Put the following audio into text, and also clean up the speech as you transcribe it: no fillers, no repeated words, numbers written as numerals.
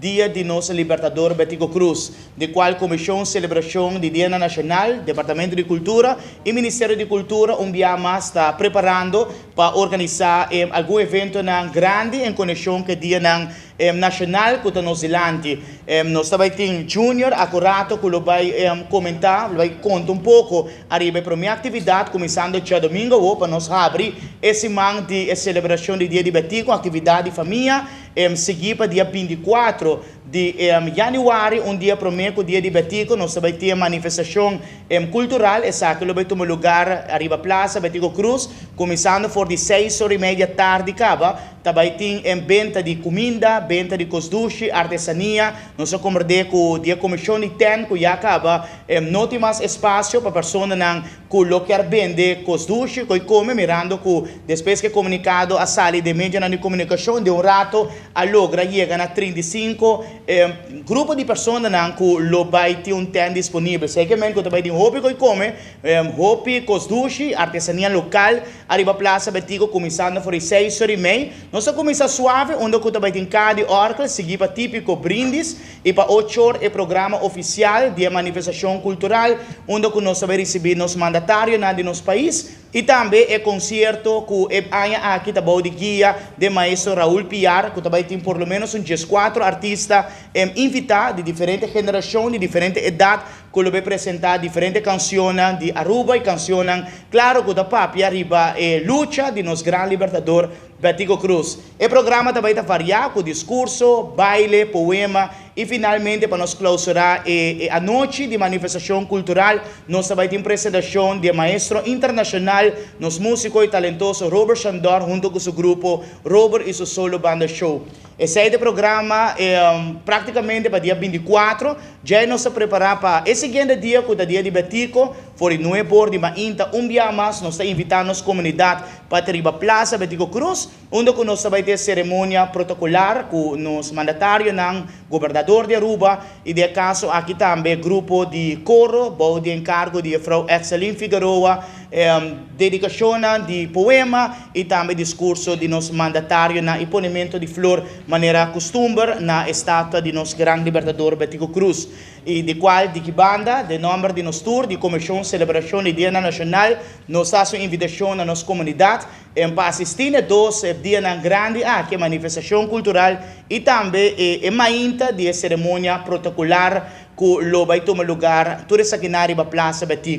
Dia di nos Libertador Betico Croes, di cual Comision Celebracion di Dia Nacional, Departamento di Cultura y Ministerio di Cultura un biaha mas ta preparando pa organisa algun eventonan grandi en conexion cu e Dianan Nacional cu ta nos dilanti. Nos ta bay tin Junior acurato cu lo bay comenta, lo bay conta un poco ariba e prome actividad cuminsando djadomingo awo pa nos habri e siman di e celebracion di Dia di Betico, actividad di famia, sigui pa dia 24 di januari, un dia prome cu Dia di Betico, nos ta bay tin e manifestacion cultural. Esaki lo bay tuma lugar ariba Plaza Betico Croes, cuminsando for di 6:30 tardi caba. Ta bay tin benta di cuminda, benta di cos dushi, artesania. Nos a comprende cu di e comision di tent cu ya caba no tin mas espacio pa personanan cu lo kier bende cos dushi, coy come, mirando cu despues cu e comunicado a sali den medionan di comunicacion, den un rato a logra yega na 35 grupo di personanan cu lo bay tin un tent disponibel. Zekermente cu ta bay tin hopi coy come, hopi cos dushi, artesania local ariba Plaza Betico cuminsando for di 6:30. Nos a cuminsa suave, unda cu ta bay tin caha di orgel, sigui pa tipico brindis y pa 8'or e programa oficial di e manifestacion cultural, unda cu nos ta bay ricibi nos mandatarionan di nos pais y tambe e concierto cu e aña aki ta bou di guia di maestro Raúl Piar, cu ta bay tin por lo menos un 14 artista invita di diferente generacion, di diferente edad, cu lo bay presenta diferente cancionnan di Aruba y cancionnan, claro, cu ta papia riba e lucha di nos gran libertador Betico Croes. E programa tambe ta varia cu discurso, baile, poema y finalmente, pa nos clausura e anochi di manifestacion cultural, nos tambe tin presentacion di maestro internacional, nos musico y talentoso Robert Chandor hunto cu su grupo Robert y su Solo Banda Show. Esey ta e programa practicamente pa dia 24. Ya nos ta prepara pa e siguiente dia, cu ta Dia di Betico, for di 9'or di mainta. Un dia mas nos ta invita nos comunidad pa riba Plaza Betico Croes, unda cu nos bay tin ceremonia protocolar cu nos mandatarionan, gobernador di Aruba y den caso aki tambe grupo di coro, bou di encargo di Frau Excelin Figueroa, dedicacion di poema y tambe discurso di nos mandatarionan y ponimento di flor manera custumber na estatua di nos gran libertador Betico Croes. Y di cual di banda, di nomber di nos tur, di Comision Celebracion di Dia Nacional, nos ta haci un invitacion na nos comunidad pa asisti na dos dianan grandi aki, manifestacion cultural y tambe e mainta di ceremonia protocolar cu lo bay tuma lugar tur esaki na riba Plaza Betico.